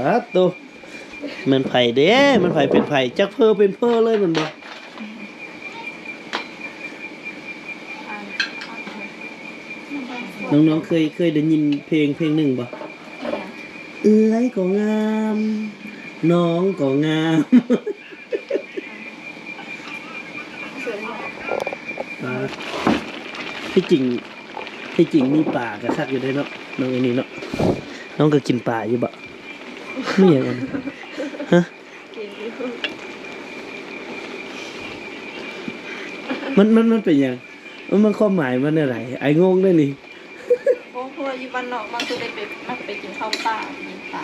ອາໂຕ ແມ່ນໃຜເດ້? ແມ່ນໃຜເປັນໃຜ? ຈັກເພີເປັນເພີເລີຍແມ່ນບໍ່? ນ້ອງໆ ເຄີຍ ເຄີຍໄດ້ຍິນເພງ ເພງໜຶ່ງບໍ່? ເອື້ອຍກໍງາມ ນ້ອງກໍງາມ. ປາ ທີ່ຈິງ ທີ່ຈິງມີປາກໍຄັກຢູ່ເດ້ເນາະ ນ້ອງເອນີ້ເນາະ. ນ້ອງກໍກິນປາຢູ່ບໍ່? ມີຫຍັງອັນ ຮະ? ກິນຢູ່. ມັນ ມັນ ມັນເປັນຫຍັງ? ມັນ ມັນຄວາມໝາຍມັນແນວໃດ? ອ້າຍງົງເດ້ນີ້. ໂອ້ ເພາະວ່າຢູ່ບ້ານນອກມັກຈະໄດ້ໄປ ມັກໄປກິນເຂົ້າປ່າ ກິນປາ.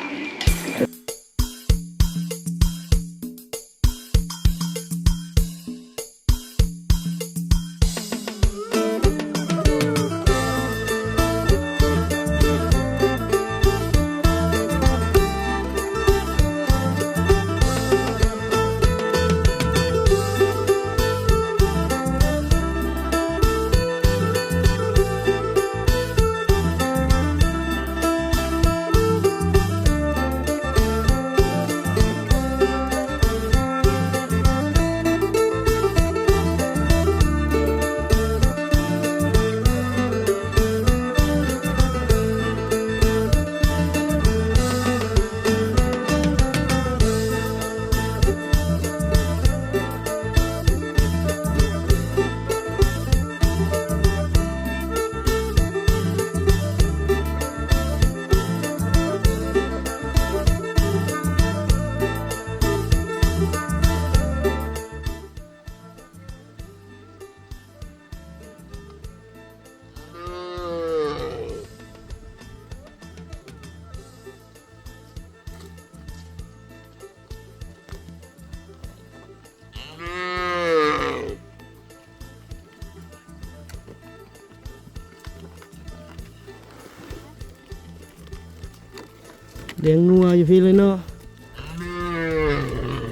ລ້ຽງງົວຢູ່ພີ້ເລີຍເນາະ.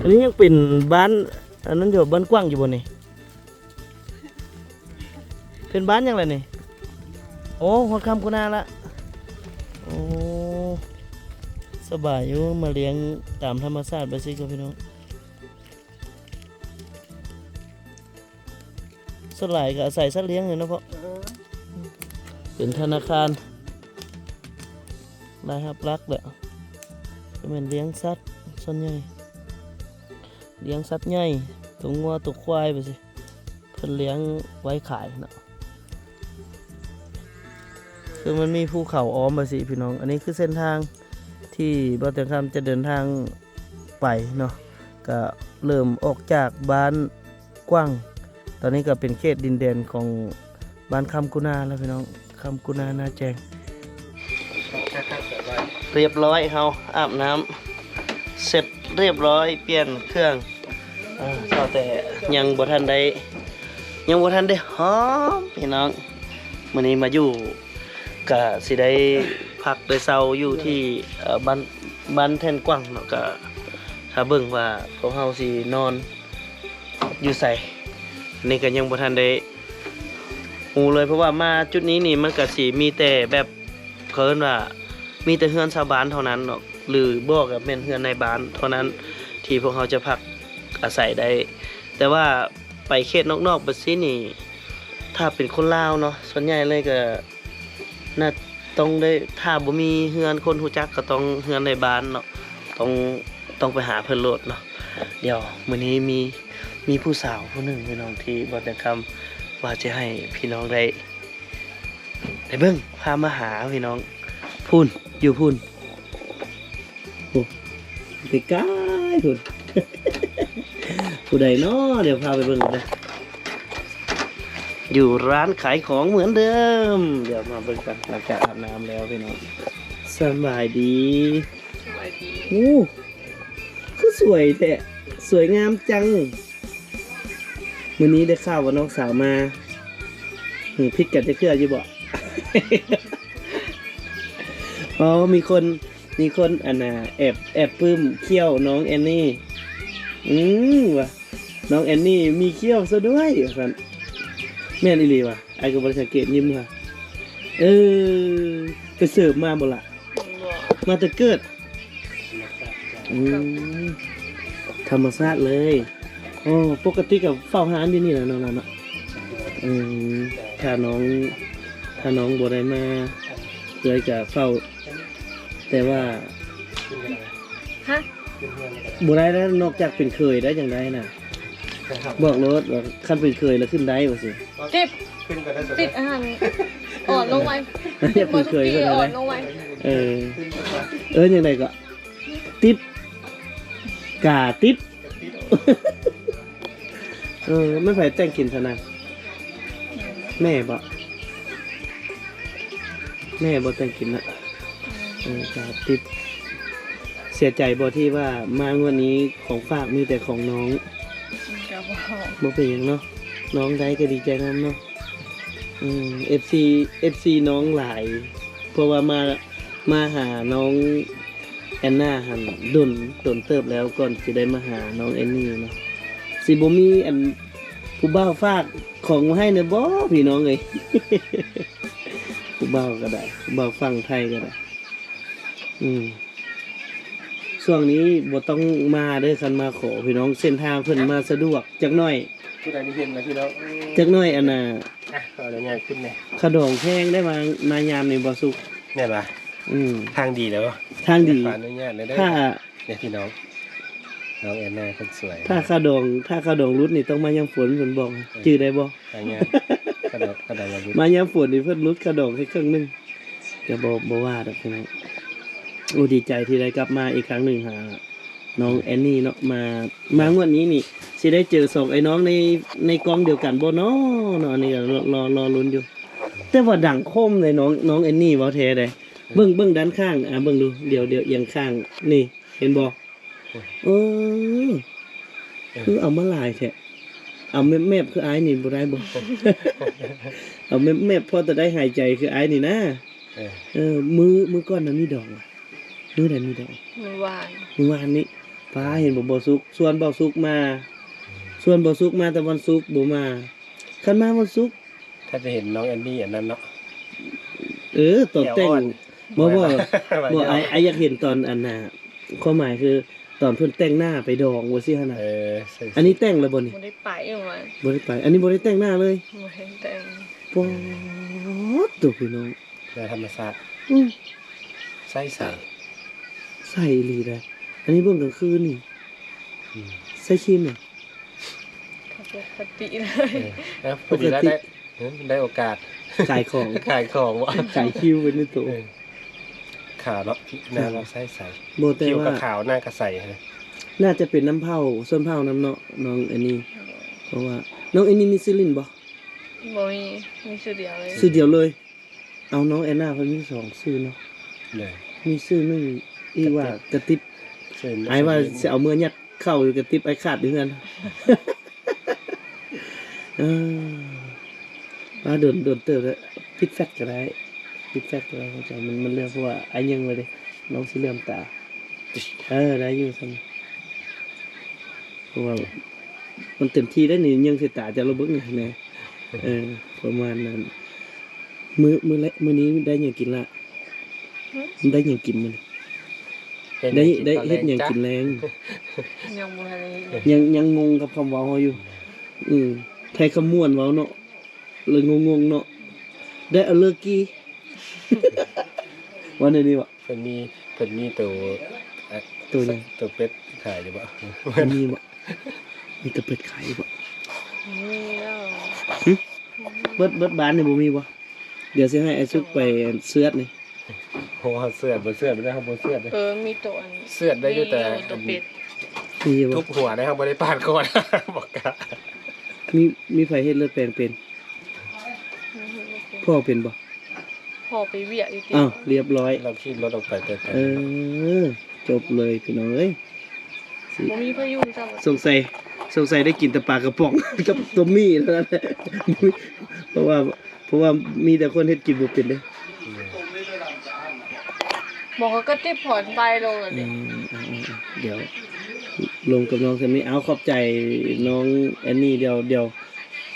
ອັນນີ້ຍັງເປັນບ້ານ ອັນນັ້ນຢູ່ ບ້ານກວ້າງຢູ່ບໍ່ນີ້? ເປັນບ້ານຫຍັງລະນີ້? ໂອ້ ຮອດຄຳຄູນາລະ. ໂອ້ ສະບາຍຢູ່ ມາລ້ຽງຕາມທຳມະຊາດໄປຊີ້ກໍພີ່ນ້ອງ. ສ່ວນຫຼາຍກໍອາໄສສັດລ້ຽງນີ້ເນາະພໍ່. ເອີ ເປັນທະນາຄານລາຍຮັບຫຼັກແຫຼະ ກໍແມ່ນລ້ຽງສັດສ່ວນໃຫຍ່. ລ້ຽງສັດໃຫຍ່ ໂຕງົວໂຕຄວາຍໄປຊີ້ ເພິ່ນລ້ຽງໄວ້ຂາຍເນາະ. ຄືມັນມີພູເຂົາອ້ອມໄປຊີ້ພີ່ນ້ອງ. ອັນນີ້ຄືເສັ້ນທາງທີ່ບ່າວແຕງຄຳຈະເດີນທາງໄປເນາະ. ກະເລີ່ມອອກຈາກບ້ານກວ້າງ ຕອນນີ້ກະເປັນເຂດດິນແດນຂອງບ້ານຄຳຄູນາແລ້ວພີ່ນ້ອງ. ຄຳຄູນານາແຈງ ຮຽບຮ້ອຍ ເຮົາອາບນ້ຳເສັດຮຽບຮ້ອຍ ປ່ຽນເຄື່ອງ. ເອີ ເທົ່າແຕ່ຍັງບໍ່ທັນໄດ້ ຍັງບໍ່ທັນໄດ້ຫອມພີ່ນ້ອງ. ມື້ນີ້ມາຢູ່ກະຊິໄດ້ພັກໄດ້ເຊົາຢູ່ທີ່ ເອີ ບ້ານ ບ້ານແທ່ນກວ້າງເນາະ. ກະຖ້າເບິ່ງວ່າພວກເຮົາຊິນອນຢູ່ໃສ ນີ້ກະຍັງບໍ່ທັນໄດ້ ຮູ້ເລີຍ ເພາະວ່າມາຈຸດນີ້ນີ້ ມັນກະຊິມີແຕ່ແບບ ເຂົາເອີ້ນວ່າມີແຕ່ເຮືອນຊາວບ້ານເທົ່ານັ້ນເນາະ ຫຼືບໍ່ກະແມ່ນເຮືອນນາຍບ້ານເທົ່ານັ້ນ ທີ່ພວກເຮົາຈະພັກອາໄສໄດ້. ແຕ່ວ່າໄປເຂດນອກໆ ແບບຊີ້ນີ້ ຖ້າເປັນຄົນລາວເນາະ ສ່ວນໃຫຍ່ເລີຍກະ ໜ້າຕ້ອງໄດ້ ຖ້າບໍ່ມີເຮືອນຄົນຮູ້ຈັກ ກໍຕ້ອງເຮືອນໃນບ້ານເນາະ ຕ້ອງ ຕ້ອງໄປຫາເພິ່ນໂລດເນາະ. ດຽວມື້ນີ້ມີ ມີຜູ້ສາວຜູ້ໜຶ່ງພີ່ນ້ອງ ທີ່ບ່າວແຕງຄຳວ່າຈະໃຫ້ພີ່ນ້ອງໄດ້ ໄດ້ເບິ່ງ ພາມາຫາພີ່ນ້ອງ ພຸ້ນ ຢູ່ພຸ້ນ. ໂອ້ ໄກໆພຸ້ນ ຜູ້ໃດນໍ? ດຽວພາໄປເບິ່ງເດີ ຢູ່ຮ້ານຂາຍຂອງເໝືອນເດີມ. ດຽວມາເບິ່ງກັນ ຫຼັງຈາກອາບນ້ຳແລ້ວພີ່ນ້ອງ. ສະບາຍດີ. ສະບາຍດີ. ໂອ້ ຄືສວຍແທ້ ສວຍງາມຈັງ. ມື້ນີ້ໄດ້ຂ່າວວ່ານ້ອງສາວມາ ຫຶ ຜິດກັນຈັກເທື່ອຢູ່ບໍ່? ອໍ ມີຄົນ ມີຄົນ ອັນນ່າ ແອບ ແອບປຶ້ມຂ້ຽວນ້ອງແອນນີ. ອືມ ວ່ານ້ອງແອນນີມີຂ້ຽວຊະດ້ວຍ ວ່າຊັ້ນ. ແມ່ນອີ່ຫຼີຫວາ? ອ້າຍກໍບໍ່ໄດ້ສັງເກດຍິ້ມຫວາ. ເອີ ໄປເສີມມາບໍ່ລະ? ບໍ່. ມາແຕ່ເກີດ. ອືມ ທຳມະຊາດເລີຍ. ໂອ້ ປົກກະຕິກໍເຝົ້າຮ້ານຢູ່ນີ້ແຫຼະເນາະ ເນາະ. ອືມ ຖ້ານ້ອງ ຖ້ານ້ອງບໍ່ໄດ້ມາ ເອື້ອຍກໍເຝົ້າ ແຕ່ວ່າ ຮະ? ບໍ່ໄດ້ແລ້ວ ນອກຈາກເປັນເຂີຍໄດ້ຈັ່ງໃດນະ. ບອກໂລດວ່າຄັນເປັນເຂີຍແລ້ວຂຶ້ນໄດ້ວ່າຊີ້. ຕິດ ຕິດອັນນັ້ນ ອ່ອນລົງໄວ. ຢາກເປັນເຂີຍເພິ່ນ ອ່ອນລົງໄວ. ເອີ ເອີ້ນຈັ່ງໃດກໍ ຕິດ ກາຕິດ. ເອີ ແມ່ນໃຜແຕ່ງກິນຊະນະ? ແມ່ບໍ? ແມ່ບໍແຕ່ງກິນນະ? ເອີ ກາຕິດ. ເສຍໃຈບໍ່ທີ່ວ່າມາງວດນີ້ຂອງຝາກມີແຕ່ຂອງນ້ອງ? ກໍບໍ່ ບໍ່ເປັນຫຍັງເນາະ ນ້ອງໄດ້ກໍດີໃຈນຳເນາະ. ອືມ ເອັຟຊີ ເອັຟຊີນ້ອງຫຼາຍ ເພາະວ່າມາ ມາຫານ້ອງແອນນາຫັ້ນດົນ ດົນເຕີບແລ້ວ ກ່ອນຊິໄດ້ມາຫານ້ອງແອນນີເນາະ. ຊິບໍ່ມີອັນ ຜູ້ບ່າວຝາກຂອງມາໃຫ້ແດ່ບໍພີ່ນ້ອງເອີຍ? ຜູ້ບ່າວກໍໄດ້ ຜູ້ບ່າວຝັ່ງໄທກໍໄດ້. ອືມ ຊ່ວງນີ້ບໍ່ຕ້ອງມາເດີ ຄັນມາຂໍພີ່ນ້ອງ ເສັ້ນທາງເພິ່ນມາສະດວກຈັກໜ້ອຍ. ຜູ້ໃດໄດ້ເຫັນລະພີ່ນ້ອງ ຈັກໜ້ອຍອັນນ່າ. ອ່ະ ຂໍອະນຸຍາດຂຶ້ນແດ່. ຂະດອງແພງໄດ້ມາ ມາຍາມນີ້ບໍ່ສຸກ ແມ່ນຫວາ? ອືມ ທາງດີແລ້ວ ທາງດີ. ຂໍອະນຸຍາດແດ່ເດີ ຖ້າ ເດ້ພີ່ນ້ອງ ນ້ອງແອນນາຄົນສວຍ. ຖ້າຂະດອງ ຖ້າຂະດອງຫຼຸດນີ້ຕ້ອງມາຍາມຝົນ ເພິ່ນບອກ. ເອີ ຈື່ໄດ້ບໍ່? ຫາຍາກ ຂະດອງ ຂະດອງມັນຫຼຸດ ມາຍາມຝົນນີ້ເພິ່ນຫຼຸດຂະດອງໃຫ້ເຄິ່ງໜຶ່ງ. ກໍບໍ່ ບໍ່ວ່າດອກພີ່ນ້ອງ. ໂອ້ ດີໃຈທີ່ໄດ້ກັບມາອີກຄັ້ງໜຶ່ງຫານ້ອງແອນນີເນາະ. ມາ ມາງວດນີ້ນີ້ຊິໄດ້ເຈີສອງໄອ້ນ້ອງໃນ ໃນກ້ອງດຽວກັນບໍ່ເນາະ ເນາະ. ອັນນີ້ກໍລໍ ລໍ ລໍລຸ້ນຢູ່ ແຕ່ວ່າດັງໂຄມເລີຍນ້ອງ ນ້ອງແອນນີ ເວົ້າແທ້ໃດ. ເບິ່ງ ເບິ່ງດ້ານຂ້າງ ອ່າ ເບິ່ງດູ ດຽວ ດຽວອຽງຂ້າງນີ້ ເຫັນບໍ່? ເອີ ເອີ ຄືເອົາມາຫຼາຍແທ້. ເອົາແມບໆ ຄືອ້າຍນີ້ບໍ່ໄດ້ບໍ່? ເອົາແມບໆ ພໍແຕ່ໄດ້ຫາຍໃຈຄືອ້າຍນີ້ນະ. ເອີ ເອີ ມື້ ມື້ກ່ອນນະມີດອງຫວາ? ມື້ໃດມີດອງ? ມື້ວານ ມື້ວານນີ້. ປ້າ ເຫັນບໍ່ ບໍ່ສຸກ ຊວນບໍ່ສຸກມາ ອືມ ຊວນບໍ່ສຸກມາແຕ່ວັນສຸກບໍ່ມາ. ຄັນມາວັນສຸກ ຖ້າຈະເຫັນນ້ອງແອນນີ້ອັນນັ້ນເນາະ. ເອີ ຕອນແຕ່ງ ແອວອ່ອນ ບໍ່ ບໍ່ ບໍ່ ອ້າຍ ອ້າຍຢາກເຫັນຕອນອັນນ່າ ຄວາມໝາຍຄືຕອນເພິ່ນແຕ່ງໜ້າໄປດອງວ່າຊີ້ຫັ້ນນະ. ເອີ ອັນນີ້ແຕ່ງແລ້ວບໍ່ນີ້? ບໍ່ໄດ້ໄປຫວາ? ບໍ່ໄດ້ໄປ ອັນນີ້ບໍ່ໄດ້ແຕ່ງໜ້າເລີຍ? ບໍ່ໄດ້ແຕ່ງ. ປອດໂທ້ ພີ່ນ້ອງ ໜ້າທຳມະຊາດ. ອືມ ໃສໆ ໃສອີ່ຫຼີເດ້. ອັນນີ້ເບິ່ງກາງຄືນນີ້. ອືມ ໃສ່ຄຣີມຫຍັງ? ປົກກະຕິເລີຍ. ເອີ ນະ ພໍດີແລ້ວ ໄດ້ ເອີ ໄດ້ໂອກາດຂາຍຂອງ ຂາຍຂອງບໍ່? ຂາຍຄິວໄປໃນໂຕ. ເອີ ຂາວເນາະ ໜ້າເຮົາໃສໆ ບໍ່ ແຕ່ວ່າ ຄິວກໍຂາວ ໜ້າກໍໃສ. ໜ້າຈະເປັນນຳເຜົ່າ ຊົນເຜົ່ານຳເນາະ ນ້ອງແອນນີ້. ເພາະວ່າ ນ້ອງແອນນີ້ມີຊື່ຫຼິ້ນບໍ່? ບໍ່ມີ ມີຊື່ດຽວເລີຍ. ຊື່ດຽວເລີຍ. ເອົາ ນ້ອງແອນນາເພິ່ນມີສອງຊື່ເນາະ. ໂດຍ ມີຊື່ໜຶ່ງອີກວ່າກະຕິບ. ອ້າຍວ່າຊິເອົາເມືອຍັດເຂົ້າຢູ່ກະຕິບ ອ້າຍຂາດຢູ່ເຮືອນ. ເອີ ວ່າດົນ ດົນເຕີບແລ້ວ ປິດແຟດກໍໄດ້ ປິດແຟດກໍໄດ້. ມັນ ມັນເລື່ອງ ເພາະວ່າອ້າຍຍິງໄວ້ເດ້ ນ້ອງຊິເຫຼື້ອມຕາ. ເອີ ໄດ້ຢູ່ຊັ້ນ ເພາະວ່າມັນເຕັມທີ່ແລ້ວນີ້ ຍິງໃສ່ຕາເຈົ້າລະເບິ່ງນີ້. ເອີ ປະມານນັ້ນ. ມື້ ມື້ແລະ ມື້ນີ້ໄດ້ຫຍັງກິນລະ? ຫຶ? ໄດ້ຫຍັງກິນມື້ນີ້? ເຮັດ ໄດ້ ໄດ້ເຮັດຫຍັງກິນແລງ? ຍັງບໍ່ທັນໄດ້ເຮັດ ຍັງ ຍັງງົງກັບຄຳເວົ້າເຮົາຢູ່. ອືມ ໄທຄຳມ່ວນເວົ້າເນາະ ເລີຍງົງໆເນາະ. ໄດ້ເອົາເລີກີ ວ່າແນວນີ້ບໍ? ເພິ່ນມີ ເພິ່ນມີໂຕ ໂຕຫຍັງ? ໂຕເປັດຂາຍຢູ່ບໍ? ມີບໍ? ມີໂຕເປັດຂາຍຢູ່ບໍ? ມີແລ້ວ. ຫຶ? ເບິດ ເບິດບ້ານນີ້ບໍ່ມີບໍ? ດຽວຊິໃຫ້ອ້າຍສຸກໄປເຊືອດນີ້. ໂອ້ ເຊືອດ ບໍ່ເຊືອດບໍ່ໄດ້ ເຮົາບໍ່ເຊືອດເດ້. ເອີ ມີໂຕອັນ ເຊືອດໄດ້ຢູ່ ແຕ່ ມີໂຕເປັດ ມີຢູ່ບໍ່? ທຸບຫົວໄດ້ ເຮົາບໍ່ໄດ້ປາດຄອ. ບໍ່ກ້າ. ມີ ມີໃຜເຮັດເລືອດແປງເປັນ? ພໍ່ເປັນບໍ່? ພໍ່ໄປວຽກຢູ່ຕິ. ອ້າວ ລຽບຮ້ອຍ ລາວຂີ່ລົດອອກໄປແຕ່ ເອີ ຈົບເລີຍພີ່ນ້ອງເອີຍ. ບໍ່ມີໃຜຢູ່ຊ້ຳ. ສົງໄສ ສົງໄສໄດ້ກິນແຕ່ປາກະປ໋ອງກັບຕົ້ມໝີ່ເທົ່ານັ້ນແຫຼະ ເພາະວ່າ ເພາະວ່າມີແຕ່ຄົນເຮັດກິນບໍ່ເປັນເດ້. ອືມ ບໍ່ ເຂົາກໍຕິບຜ່ອນໄປລົງແລ້ວເດ້. ອືມ ດຽວລົງກັບນ້ອງຊຳນີ້. ເອົາ ຂອບໃຈນ້ອງແອນນີ້. ດຽວ ດຽວ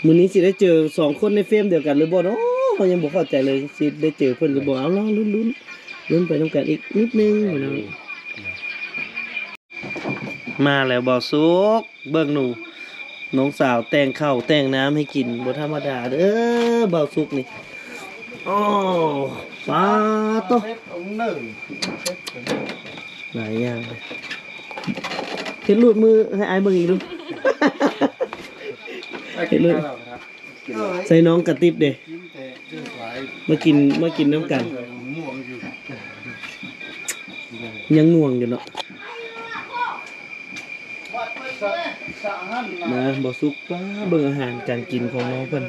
ມື້ນີ້ຊິໄດ້ເຈີສອງຄົນໃນເຟຣມດຽວກັນຫຼືບໍ່ເນາະ? ເຮົາຍັງບໍ່ເຂົ້າໃຈເລີຍ ຊິໄດ້ເຈີເພິ່ນຫຼືບໍ່? ເອົາ ລໍລຸ້ນ ລຸ້ນ ລຸ້ນໄປນຳກັນອີກນິດໜຶ່ງເນາະ. ມາແລ້ວ ບ່າວສຸກ ເບິ່ງໜູ ນ້ອງສາວແຕ່ງເຂົ້າແຕ່ງນ້ຳໃຫ້ກິນ ບໍ່ທຳມະດາເດີ້ ບ່າວສຸກນີ້. ໂອ້ ປາໂຕ ເຮັດອົງໜຶ່ງ ເຮັດ ຫຼາຍຢ່າງເລີຍ. ເຮັດຮູດມືໃຫ້ອ້າຍເບິ່ງອີກດູ ເຮັດຮູດ. ໃສ່ນ້ອງກະຕິບເດ້ ມາກິນ ມາກິນນຳກັນ. ຍັງງ່ວງຢູ່ເນາະ. ມາ ບໍ່ສຸກ ປ້າ ເບິ່ງອາຫານການກິນຂອງນ້ອງເພິ່ນ.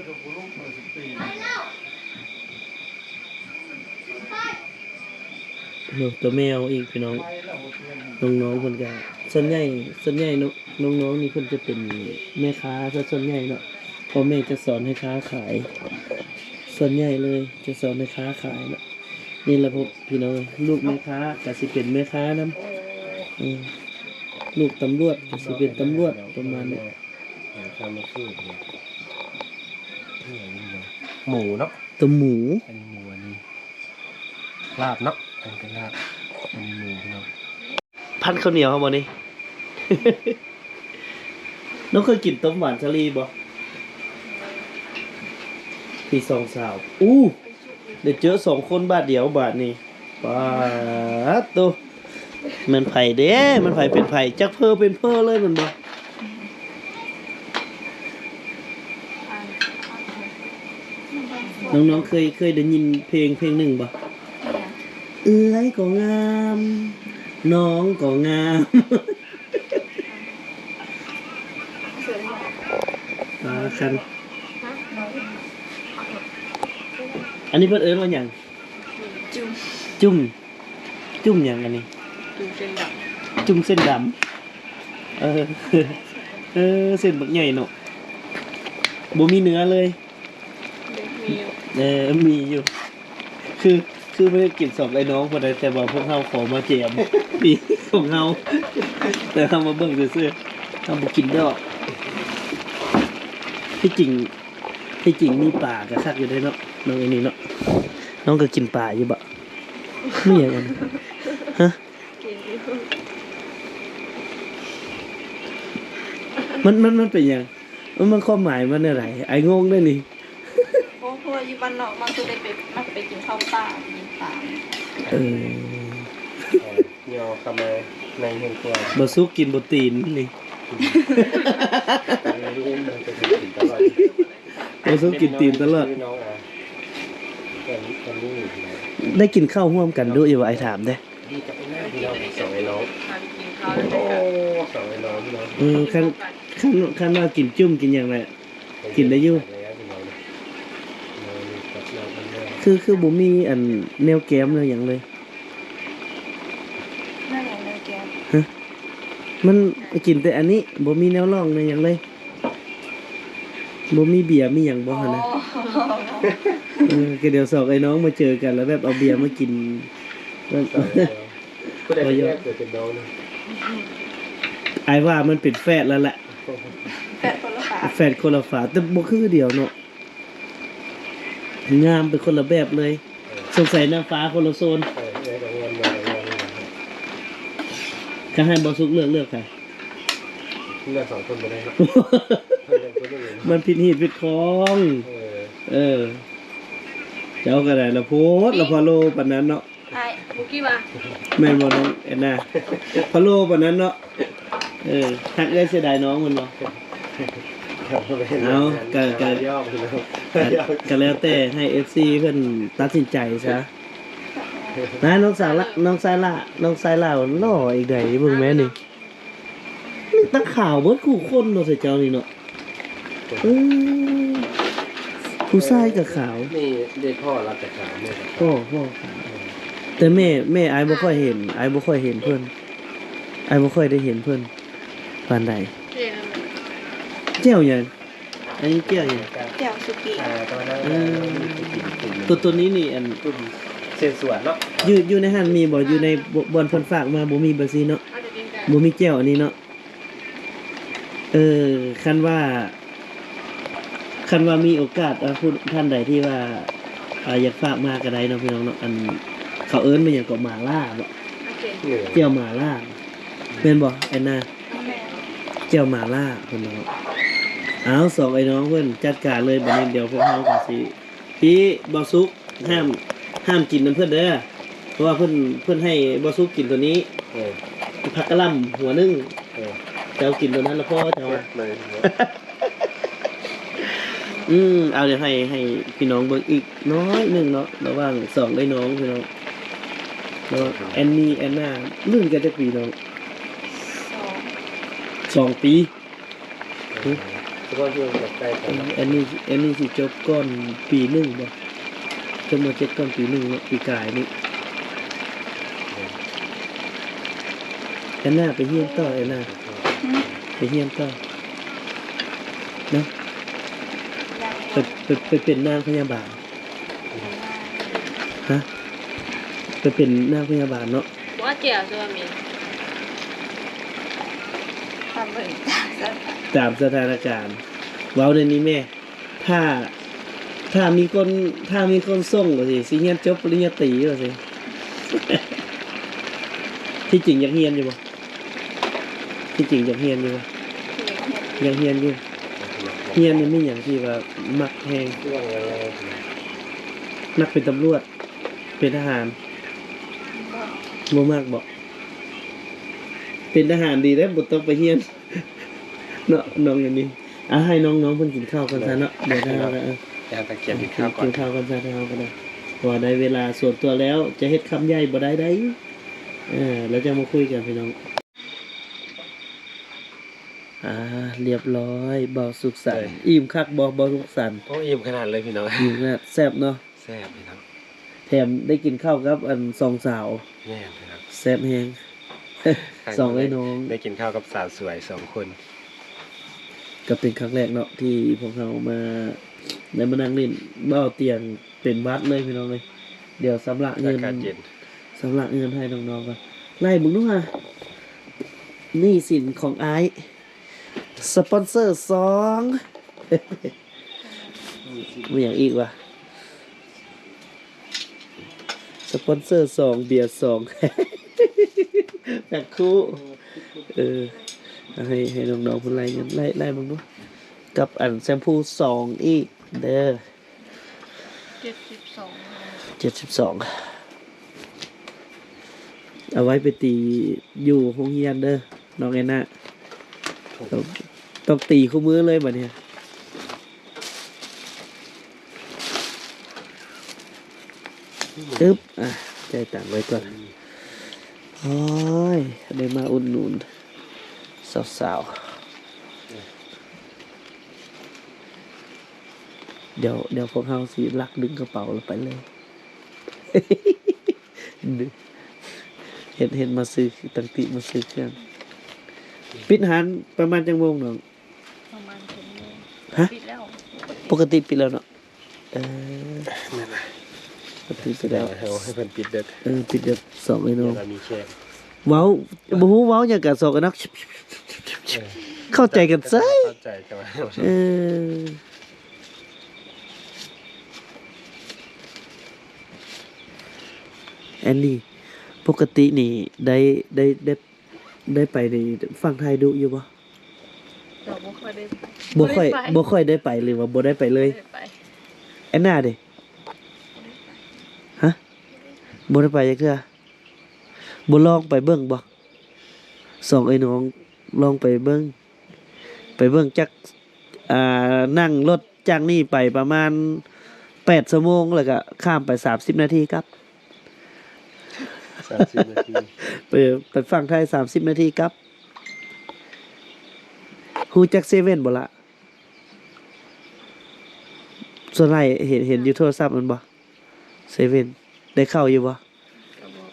ໂອ້ ໂຕແມວອີກພີ່ນ້ອງ. ນ້ອງໆເພິ່ນກະ ສ່ວນໃຫຍ່ ສ່ວນໃຫຍ່ນ້ອງໆນີ້ເພິ່ນຈະເປັນແມ່ຄ້າຊະສ່ວນໃຫຍ່ເນາະ. ພໍ່ແມ່ຈະສອນໃຫ້ຄ້າຂາຍ ສ່ວນໃຫຍ່ເລີຍຈະສອນໃຫ້ຄ້າຂາຍເນາະ. ນີ້ລະ ພວກພີ່ນ້ອງ ລູກແມ່ຄ້າກະຊິເປັນແມ່ຄ້ານຳ. ເອີ ລູກຕຳຫຼວດກະຊິເປັນຕຳຫຼວດ ປະມານນີ້. ໝູເນາະ ໂຕໝູ ອັນນີ້ໝູ ອັນນີ້ລາບເນາະ ອັນນີ້ກະລາບ ອັນນີ້ໝູພີ່ນ້ອງ. ພັນເຂົ້າໜຽວເຮົາບໍ່ນີ້? ນ້ອງເຄີຍກິນຕົ້ມຫວານສາລີບໍ່? ປີສອງສາວ ອູ້ ໄດ້ເຈີສອງຄົນບາດດຽວບາດນີ້. ປາດໂຕ ແມ່ນໃຜເດ້ ແມ່ນໃຜເປັນໃຜ ຈັກເພີເປັນເພີເລີຍແມ່ນບໍ່? ນ້ອງໆເຄີຍ ເຄີຍໄດ້ຍິນເພງ ເພງໜຶ່ງບໍ່? ເອື້ອຍກໍງາມ ນ້ອງກໍງາມ. ອ່າ ຄັນ ອັນນີ້ເພິ່ນເອີ້ນວ່າຫຍັງ? ຈຸ້ມ ຈຸ້ມ ຈຸ້ມຫຍັງອັນນີ້? ຈຸ້ມເສັ້ນດຳ ຈຸ້ມເສັ້ນດຳ. ເອີ ເອີ ເສັ້ນບັກໃຫຍ່ເນາະ ບໍ່ມີເນື້ອເລີຍ. ມີຢູ່ ເອີ ມີຢູ່ ຄື ຄືບໍ່ໄດ້ກິນສອງໄອ້ນ້ອງພຸ້ນໃດ ແຕ່ວ່າພວກເຮົາຂໍມາແຈມປີຂອງເຮົາ ແຕ່ເຮົາມາເບິ່ງຊື່ໆ ເຮົາບໍ່ກິນດອກ. ທີ່ຈິງ ທີ່ຈິງມີປາກະຄັກຢູ່ເດ້ເນາະ ນ້ອງເອນີ້ເນາະ. ນ້ອງກະກິນປາຢູ່ບໍ? ມີຫຍັງອັນ ຮະ? ກິນຢູ່ ມັນ ມັນ ມັນເປັນຫຍັງ? ມັນ ມັນຄວາມໝາຍມັນແນວໃດ? ອ້າຍງົງເດ້ນີ້. ໂອ້ ເພາະວ່າຢູ່ບ້ານນອກມັນຄືໄດ້ໄປ ມັນໄປກິນເຂົ້າປ່າ ກິນປາ. ເອີ ຍ່ອເຂົ້າມາໃນເຮືອນຄົວ. ບໍ່ສຸກກິນບໍ່ຕີນນີ້ ບໍ່ສຸກກິນຕີນຕະຫຼອດ. ໄດ້ກິນເຂົ້າຮ່ວມກັນດຸຢູ່ບໍ່? ອ້າຍຖາມເດ້. ສອງໄອ້ນ້ອງ ສອງໄອ້ນ້ອງ. ເອີ ຄັນ ຄັນ ຄັນວ່າກິນຈຸ້ມກິນຫຍັງແຫຼະ ກິນໄດ້ຢູ່. ຄື ຄືບໍ່ມີອັນແນວແກ້ມແນວຫຍັງເລີຍ? ແນວຫຍັງແນວແກ້ມ? ຮະ? ມັນກິນແຕ່ອັນນີ້ ບໍ່ມີແນວລອງແນວຫຍັງເລີຍ. ບໍ່ມີເບຍມີຫຍັງບໍ່ຫັ້ນນະ? ອໍ ເອີ ກະດຽວສອງໄອ້ນ້ອງມາເຈີກັນ ແລ້ວແບບເອົາເບຍມາກິນ ແບບ ຜູ້ໃດເປັນເອື້ອຍ ຜູ້ໃດເປັນນ້ອງ? ອ້າຍວ່າມັນເປັນແຝດແລ້ວແຫຼະ. ແຝດຄົນລະຝາ ແຝດຄົນລະຝາ ແຕ່ບໍ່ຄືດຽວເນາະ. ງາມເປັນຄົນລະແບບເລີຍ. ເອີ ສົງໄສນາງຟ້າຄົນລະໂຊນ. ເອີ ເອີ ກະງາມ ກະງາມ. ຄັນໃຫ້ບ່າວສຸກເລືອກ ເລືອກໃຜ? ເລືອກສອງຄົນບໍ່ໄດ້ເນາະ. ມັນຜິດຮີດຜິດຄອງ. ເອີ ເອີ ເຈົ້າກະໄດ້ລະໂພດ ລະພະໂລປານນັ້ນເນາະ. ອ້າຍ ບຸກກີ່ວ່າ ແມ່ນບໍ່ນ້ອງແອນນາ? ພະໂລປານນັ້ນເນາະ. ເອີ ຮັກເອື້ອຍເສຍດາຍນ້ອງແມ່ນບໍ່? ເອົາ ກະ ກະ ກະແລ້ວແຕ່ໃຫ້ເອັຟຊີເພິ່ນຕັດສິນໃຈຊະ. ນາ ນ້ອງສາວລະ ນ້ອງຊາຍຫຼ້າ ນ້ອງຊາຍຫຼ້າຫຼໍ່ອີກໃດ ເບິ່ງແມ່ນີ້. ມີແຕ່ຂາວເບິດຄູ່ຄົນເນາະ ໃສ່ເຈົ້ານີ້ເນາະ. ເອີ ຜູ້ຊາຍກະຂາວ. ນີ້ເດ້ພໍ່ລະກະຂາວ ແມ່ກະຂາວ. ພໍ່ ພໍ່ຂາວ. ແຕ່ແມ່ ແມ່ອ້າຍບໍ່ຄ່ອຍເຫັນ ອ້າຍບໍ່ຄ່ອຍເຫັນເພິ່ນ ອ້າຍບໍ່ຄ່ອຍໄດ້ເຫັນເພິ່ນປານໃດ. ແຈ່ວຫຍັງ? ອັນນີ້ແຈ່ວຫຍັງ? ແຈ່ວສຸກີ້. ເອີ ໂຕ ໂຕນີ້ນີ້ ອັນ ຈຸ້ມເສສວນເນາະ. ຢູ່ ຢູ່ໃນຫັ້ນມີບໍ່? ຢູ່ໃນ ບ່ອນເພິ່ນຝາກມາບໍ່ມີ ແບບຊີ້ເນາະ. ບໍ່ມີແຈ່ວອັນນີ້ເນາະ. ເອີ ຄັນວ່າ ຄັນວ່າມີໂອກາດ ອາ ຜູ້ທ່ານໃດທີ່ວ່າ ອາ ຢາກຝາກມາກະໄດ້ເນາະ ພີ່ນ້ອງເນາະ. ອັນ ເຂົາເອີ້ນວ່າຫຍັງເກາະ ໝາລ່າບໍ? ໂອເຄ ແຈ່ວໝາລ່າ ແມ່ນບໍ່ແອນນາ? ແຈ່ວໝາລ່າເພິ່ນເນາະ. ເອົາ ສອງໄອ້ນ້ອງເພິ່ນຈັດການເລີຍ ບັດນີ້ດຽວພວກເຮົາກໍຊິ ທີ່ບໍ່ສຸກ ຫ້າມ ຫ້າມກິນນຳເພິ່ນເດີ ເພາະວ່າເພິ່ນ ເພິ່ນໃຫ້ບໍ່ສຸກກິນໂຕນີ້ ເອີ ຜັກກະຫຼ່ຳຫົວໜຶ່ງ ເອີ ເຈົ້າກິນໂຕນັ້ນລະພໍເຈົ້າ ເອີ ອືມ ເອົາ ດຽວໃຫ້ ໃຫ້ພີ່ນ້ອງເບິ່ງອີກໜ້ອຍໜຶ່ງເນາະ ລະຫວ່າງສອງໄອ້ນ້ອງພີ່ນ້ອງ ລະຫວ່າງແອນນີ ແອນນາ ລຸ້ນກັນຈັກປີນ້ອງ? ສອງ ສອງປີ. ເອີ ເພາະວ່າຢູ່ໃກ້ກັນເນາະ ອັນນີ້ ອັນນີ້ຊິຈົບກ່ອນປີໜຶ່ງບໍ່? ຈົບ ມ.ເຈັດ ກ່ອນປີໜຶ່ງເນາະ ປີກາຍນີ້. ແອນນາໄປຮຽນຕໍ່ ແອນນາ ໄປຮຽນຕໍ່ເນາະ ໄປ ໄປ ໄປເປັນນາງພະຍາບານ. ຮະ ໄປເປັນນາງພະຍາບານເນາະ ບໍ່ແກ່ວຊິວ່າມີ ຕາມເບິ່ງຕາມສະຖານະການ ເວົ້າແນວນີ້ແມ່ ຖ້າ ຖ້າມີຄົນ ຖ້າມີຄົນສົ່ງວ່າຊິ ຊິຮຽນຈົບປະລິນຍາຕີວ່າຊິ ທີ່ຈິງຢາກຮຽນຢູ່ບໍ່? ທີ່ຈິງຢາກຮຽນຢູ່ບໍ່? ຢາກຮຽນຢູ່. ຮຽນນີ້ມີຫຍັງທີ່ວ່າມັກແຮງ? ມັກເປັນຕຳຫຼວດ ເປັນທະຫານ? ບໍ່ມັກບໍ? ເປັນທະຫານດີເດ້ ບໍ່ຕ້ອງໄປຮຽນເນາະ ນ້ອງອັນນີ້. ອ່າ ໃຫ້ນ້ອງໆເພິ່ນກິນເຂົ້າກ່ອນຊະເນາະ ດຽວເຮົາ ເອີ ກິນເຂົ້າກ່ອນຊະ ເຮົາກໍໄດ້ ເພາະວ່າໄດ້ເວລາສ່ວນຕົວແລ້ວ ຈະເຮັດຄຳໃຫຍ່ບໍ່ໄດ້ໃດ. ເອີ ແລ້ວຈັ່ງມາຄຸຍກັນພີ່ນ້ອງ. ອ່າ ລຽບຮ້ອຍ ບ່າວສຸກສັນ. ເອີ ອີ່ມຄັກບໍ່ ບ່າວສຸກສັນ? ໂອ້ ອີ່ມຂະໜາດເລີຍພີ່ນ້ອງ ອີ່ມຂະໜາດ. ແຊບເນາະ ແຊບພີ່ນ້ອງ ແຖມໄດ້ກິນເຂົ້າກັບອັນສອງສາວ. ແມ່ນພີ່ນ້ອງ ແຊບແຮງ ສອງໄອ້ນ້ອງ ໄດ້ກິນເຂົ້າກັບສາວສວຍສອງຄົນ. ກໍເປັນຄັ້ງແລກເນາະ ທີ່ພວກເຮົາມາ ໄດ້ມານັ່ງຫຼິ້ນ. ບ່າວຕຽງເປັນຫວັດເລີຍພີ່ນ້ອງເອີຍ. ດຽວຊຳລະເງິນ ອາກາດເຢັນ ຊຳລະເງິນໃຫ້ນ້ອງໆກ່ອນ. ໄລ່ເບິ່ງດູຫາ ໜີ້ສິນຂອງອ້າຍ ສະປອນເຊີສອງ ມີຫຍັງອີກວະ? ສະປອນເຊີສອງ ເບຍສອງ ແພັກຄູ່. ເອີ ໃຫ້ນ້ອງໆເພິ່ນໄລ່ເງິນ ໄລ່ເບິ່ງດູ ກັບອັນແຊມພູສອງອີກເດີ. ເຈັດສິບສອງ ເຈັດສິບສອງ ເອົາໄວ້ໄປຕີຢູ່ໂຮງຮຽນເດີ ນ້ອງແອນນາ. ຕ້ອງ ຕ້ອງຕີຄູ່ມື້ເລີຍບັດນີ້. ອຶບ ອ່ະ ຈ່າຍຕັງໄວ້ກ່ອນ. ໂອ້ຍ ໄດ້ມາອຸດໜູນສາວໆ. ດຽວ ດຽວພວກເຮົາຊິລັກດຶງກະເປົາລະໄປເລີຍ. ເຮັດ ເຮັດມາຊື້ ຕັ້ງຕິມາຊື້ເຄື່ອງ. ປິດຮ້ານປະມານຈັກໂມງນ້ອງ? ປະມານເຈັດໂມງ. ຮະ? ປິດແລ້ວ. ປົກກະຕິປິດແລ້ວເນາະ? ເອີ ແມ່ນລະ ປິດໄປແລ້ວ. ເອົາໃຫ້ເພິ່ນປິດເດີ. ເອີ ປິດເດີ ສອງໄອ້ນ້ອງ ເວລາມີແຂກ. ເວົ້າ ບໍ່ຮູ້ເວົ້າຫຍັງກັນ ສອງໄອ້ນ້ອງ ເອີ ເຂົ້າໃຈກັນເສີຍ. ເຂົ້າໃຈກັນ. ເອີ ແອນນີ້ ປົກກະຕິນີ້ໄດ້ ໄດ້ ໄດ້ ໄດ້ໄປໃນຝັ່ງໄທດຸຢູ່ບໍ່? ເຮົາບໍ່ຄ່ອຍໄດ້ ບໍ່ຄ່ອຍ ບໍ່ໄດ້ໄປ ບໍ່ຄ່ອຍໄດ້ໄປ ຫຼືວ່າບໍ່ໄດ້ໄປເລີຍ? ບໍ່ໄດ້ໄປ. ແອນນາເດ? ຮະ? ບໍ່ໄດ້ໄປຈັກເທື່ອ? ບໍ່ລອງໄປເບິ່ງບໍ່? ສອງເອື້ອຍນ້ອງລອງໄປເບິ່ງ ໄປເບິ່ງຈັກ ອ່າ ນັ່ງລົດ ຈາກນີ້ໄປປະມານແປດຊົ່ວໂມງ ແລ້ວກະຂ້າມໄປສາມສິບນາທີກັບ. ສາມສິບນາທີ ໄປ ໄປຝັ່ງໄທສາມສິບນາທີກັບ. ຮູ້ຈັກເຊເວັນບໍ່ລະ? ສ່ວນຫຼາຍເຫັນ ເຫັນຢູ່ໂທລະສັບແມ່ນບໍ່? ເຊເວັນ ໄດ້ເຂົ້າຢູ່ບໍ່? ກະບໍ່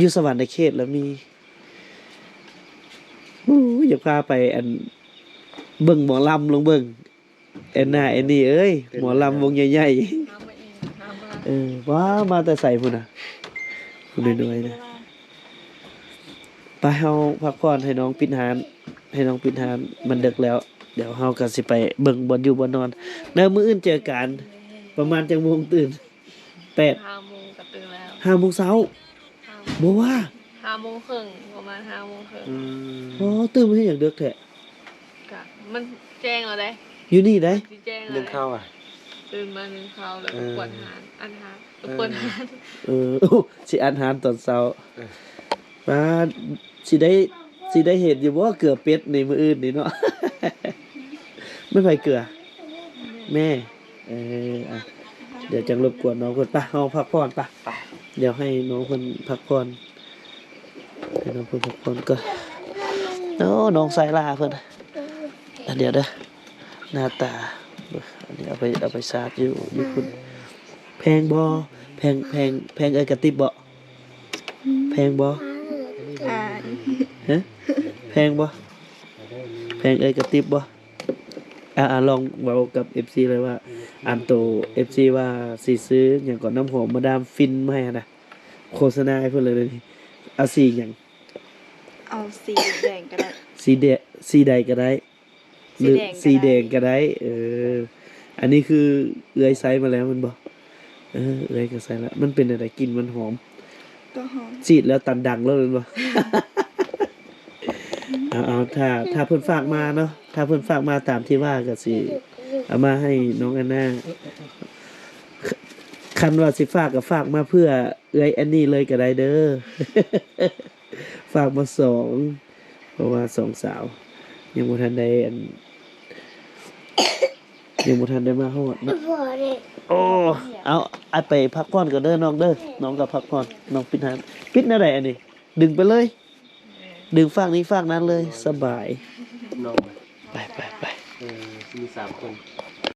ຢູ່ສະຫວັນນະເຂດລະມີ. ໂອ້ຍ ຢາກພາໄປ ອັນ ເບິ່ງໝໍລຳ ລອງເບິ່ງ. ແອນນາ ແອນນີ້ເອີຍ ໝໍລຳວົງໃຫຍ່ໆ. ເອີ ວ້າ ມາແຕ່ໃສພຸ້ນນະ? ຜູ້ນ້ອຍໆນະ. ໄປ ເຮົາພັກຜ່ອນ ໃຫ້ນ້ອງປິດຮ້ານ ໃຫ້ນ້ອງປິດຮ້ານ ມັນເດິກແລ້ວ. ດຽວເຮົາກະຊິໄປເບິ່ງບ່ອນຢູ່ບ່ອນນອນເດີ. ມື້ອື່ນເຈີກັນ. ປະມານຈັກໂມງຕື່ນ? ແປດ ຫ້າໂມງກະຕື່ນແລ້ວ. ຫ້າໂມງເຊົ້າ? ຫ້າໂມງ ບໍ່ວ່າ ຫ້າໂມງເຄິ່ງ ປະມານຫ້າໂມງເຄິ່ງ. ອືມ ອໍ ຕື່ນມາເຮັດຫຍັງເດິກແທ້? ມັນແຈ້ງແລ້ວເດ້ ຢູ່ນີ້ໄດ໋ ຊິແຈ້ງແລ້ວ ໜຶ່ງເຂົ້າ ເດ້ ອ່ະ ຕື່ນມາໜຶ່ງເຂົ້າ ແລ້ວ ເອີ ກໍກວດອາຫານ ອັນຫາ ເອີ ກວດອາຫານ ເອີ ໂອ້ ຊິອັດອາຫານຕອນເຊົ້າ ເອີ ປາ ຊິໄດ້ ຊິໄດ້ເຫັນຢູ່ບໍ່ເກືອເປັດນີ້ມື້ອື່ນນີ້ເນາະ ແມ່ນໃຜເກືອ ແມ່ ເອີ ອ່ະ ດຽວຈັ່ງລົບກວນນ້ອງເພິ່ນ ໄປ ເຮົາພັກຜ່ອນ ໄປ ດຽວໃຫ້ນ້ອງເພິ່ນພັກຜ່ອນ ໃຫ້ນ້ອງເພິ່ນພັກຜ່ອນກ່ອນ ໂອ້ ນ້ອງຊາຍຫຼ້າເພິ່ນ ດຽວເດີ ໜ້າຕາ ອັນນີ້ເອົາໄປ ເອົາໄປສາດຢູ່ ຢູ່ພຸ້ນ ແພງບໍ່ ແພງ ແພງ ແພງເອື້ອຍກະຕິບບໍ່ ແພງບໍ່ ຮະ ແພງບໍ່ ແພງເອື້ອຍກະຕິບບໍ່ ອ່າ ອ່າ ລອງເວົ້າກັບເອັຟຊີເລີຍວ່າ ອັນໂຕເອັຟຊີວ່າຊິຊື້ຫຍັງເກາະ ນ້ຳຫອມມາດາມຟິນມາໃຫ້ຫັ້ນນະ ໂຄສະນາໃຫ້ເພິ່ນເລີຍນີ້ ເອົາສີຫຍັງ ເອົາສີແດງກໍໄດ້ ສີແດ ສີໃດກໍໄດ້ ຫຼື ສີແດງກໍໄດ້ ເອີ ອັນນີ້ຄືເອື້ອຍໃຊ້ມາແລ້ວແມ່ນບໍ່ ເອີ ເອື້ອຍກໍໃຊ້ແລ້ວ ມັນເປັນແນວໃດ ກິ່ນມັນຫອມ ກໍຫອມ ສີດແລ້ວຕັນດັງໂລດແມ່ນບໍ່ ເອົາ ເອົາ ຖ້າ ຖ້າເພິ່ນຝາກມາເນາະ ຖ້າເພິ່ນຝາກມາຕາມທີ່ວ່າກໍຊິເອົາມາໃຫ້ນ້ອງແອນນາ ຄັນວ່າຊິຝາກກໍຝາກມາເພື່ອເອື້ອຍແອນນີເລີຍກໍໄດ້ເດີ ຝາກມາສອງ ເພາະວ່າສອງສາວຍັງບໍ່ທັນໄດ້ອັນ ຍັງບໍ່ທັນໄດ້ມາຮອດເນາະ ໂອ້ ເອົາ ໄປພັກຜ່ອນກ່ອນເດີນ້ອງເດີ ນ້ອງກໍພັກຜ່ອນ ນ້ອງປິດຮ້ານ ປິດແນວໃດອັນນີ້ ດຶງໄປເລີຍ ດຶງຟາກນີ້ຟາກນັ້ນເລີຍ ສະບາຍ ນ້ອງ ໄປໄປໄປ ເອີ ມີສາມຄົນ